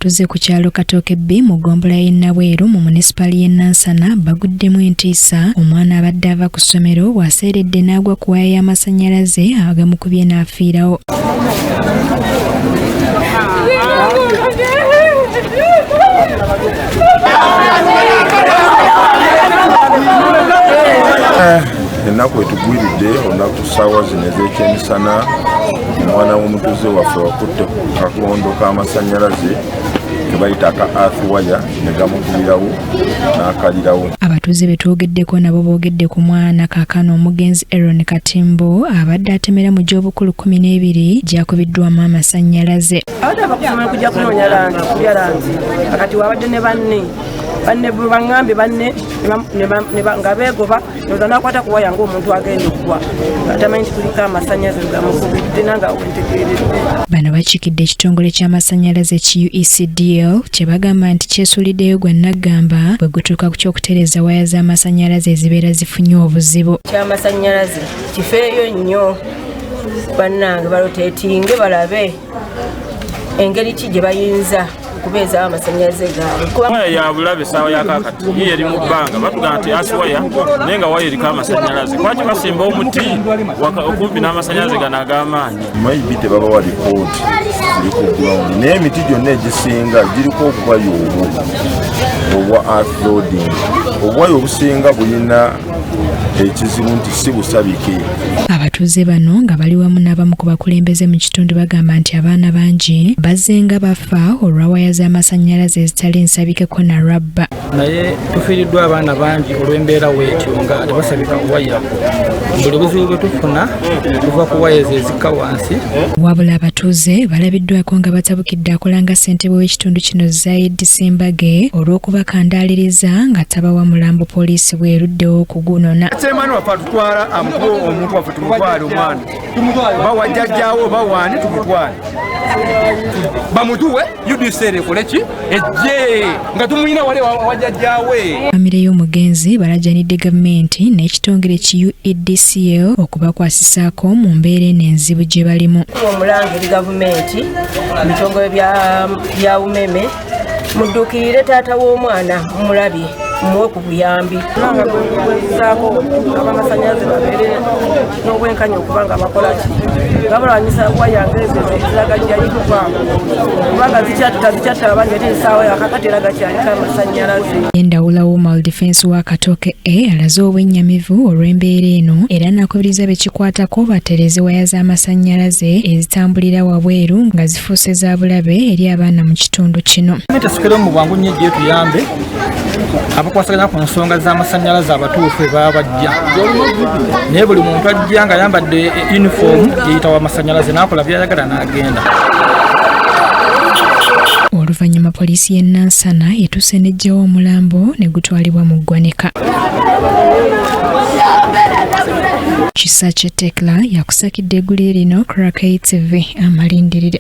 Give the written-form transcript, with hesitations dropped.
Abatuuze ku kyalo Katooke B mu ggombolola y'e Nabweru mu munisipaali y'e Nansana baguddemu entiisa omwana abadde ava ku ssomero bw'aseeredde n'agwa ku waya y'amasannyalaze agamukubye n'afiirawo. Ennaku etugwiridde olunaku ssaawa zino ez'ekyemisana omwana w'omutuuze waffe wakutte ku kakondo k'amasannyalaze kebayita aka earth wire ne gamukubirawo n'akalirawo. Abatuuze be twogeddeko nabo boogedde ku mwana kaakano omugenzi Aaron Katimbo abadde atemera mu gy'obukulu 12 gyakubiddwamu amasannyalaze. Abadde ava kusomero kujja kunoonya langi kulya langi akati wabadde ne banne banne bwe baŋŋambye banne nga beegoba ndoza nakwata ku waya ng'omuntu agenda okugwa atamanyi nti kuliko amasannyalaze gamukubidde nanga wentegeeredde. Bano bakiikidde ekitongole ky'amasannyalaze ki UECDL kye bagamba nti kyesuuliddeyo gwa nnaggamba bwe gutuuka ku ky'okutereeza waya z'amasannyalaze ezibeera zifunye obuzibu. Ky'amasannyalaze kifeeyo nnyo bannange, baloteetinge balabe engeri ki gye bayinza okubeezaawo amasannyalaze gaabwe. Waya ya bulabe essaawa ya kaakati ye eri mu bbanga batugamba nti asi waya naye nga waya eriko amasannyalaze. Lwaki basimba omuti okumpi n'amasannyalaze gano ag'amaanyi? Maybe tebabawa lipooti ziri ku ground naye emiti gyonna egisinga giriko obuwaya obwo obwa earth loading. Obuwaya obusinga bulina ekizibu nti si busabike. Abatuuze bano nga bali wamu n'abamu ku bakulembeze mu kitundu bagamba nti abaana bangi bazzenga bafa olwa waya z'amasannyalaze ezitali nsabikeko na rabba. Naye tufiiriddwa abaana bangi olw'embeera weetyo nga tebasabika waya. Buli buzibu bwe tufuna buva ku waya ezo ezikka wansi. Wabula abatuuze balabiddwako nga batabukidde akola nga ssentebe w'ekitundu kino Zaid Sembage olw'okubakandaaliriza nga tabawa mulambo poliisi bw'eruddewo okugunona. Chairman waffe atutwala amukuba omuntu waffe tumutwale omwana bawa jjajjaawo bawaani tumutwale bamutuwe UDC ekole ki ejje nga tumuyina wale wa jjajjaawe. Famire y'omugenzi balajanidde gavumenti n'ekitongole ki UEDCL okubakwasisaako mu mbeera eno enzibu gye balimu. Kuba omulanga eri gavumenti mu bitongole bya umeme mudduukirire taata w'omwana mumulabye mumuwe ku buyambi. Kubanga gwezaako abamasannyalaze babeere n'obwenkanya okuba nga bakola ki nga balwanyisa waya ng'ezo eziragajjalibwa kubanga zikyatta abangi ate esaawa yakakati era gakyaliko amasannyalaze. Ndawula Womal Defense wa Katooke A alaze obwennyamivu olw'embeera eno era n'akubiriza be kikwatako batereeze waya z'amasannyalaze ezitambulira wabweru nga zifuuse za bulabe eri abaana mu kitundu kino. Gavumenti esukire mu bwangu nnyo ejje etuyambe abakwasaganya ku nsonga z'amasannyalaze abatuufu baba bajja, naye buli muntu ajja ng'ayambadde uniform yeyita w'amasannyalaze n'akola by'ayagala n'agenda. Oluvannyuma poliisi y'e Nansana etuuse n'eggyawo omulambo ne gutwalibwa mu ggwanika. Kisakye Tekla yakusakidde eggulire lino ku Rakai TV amalindirire.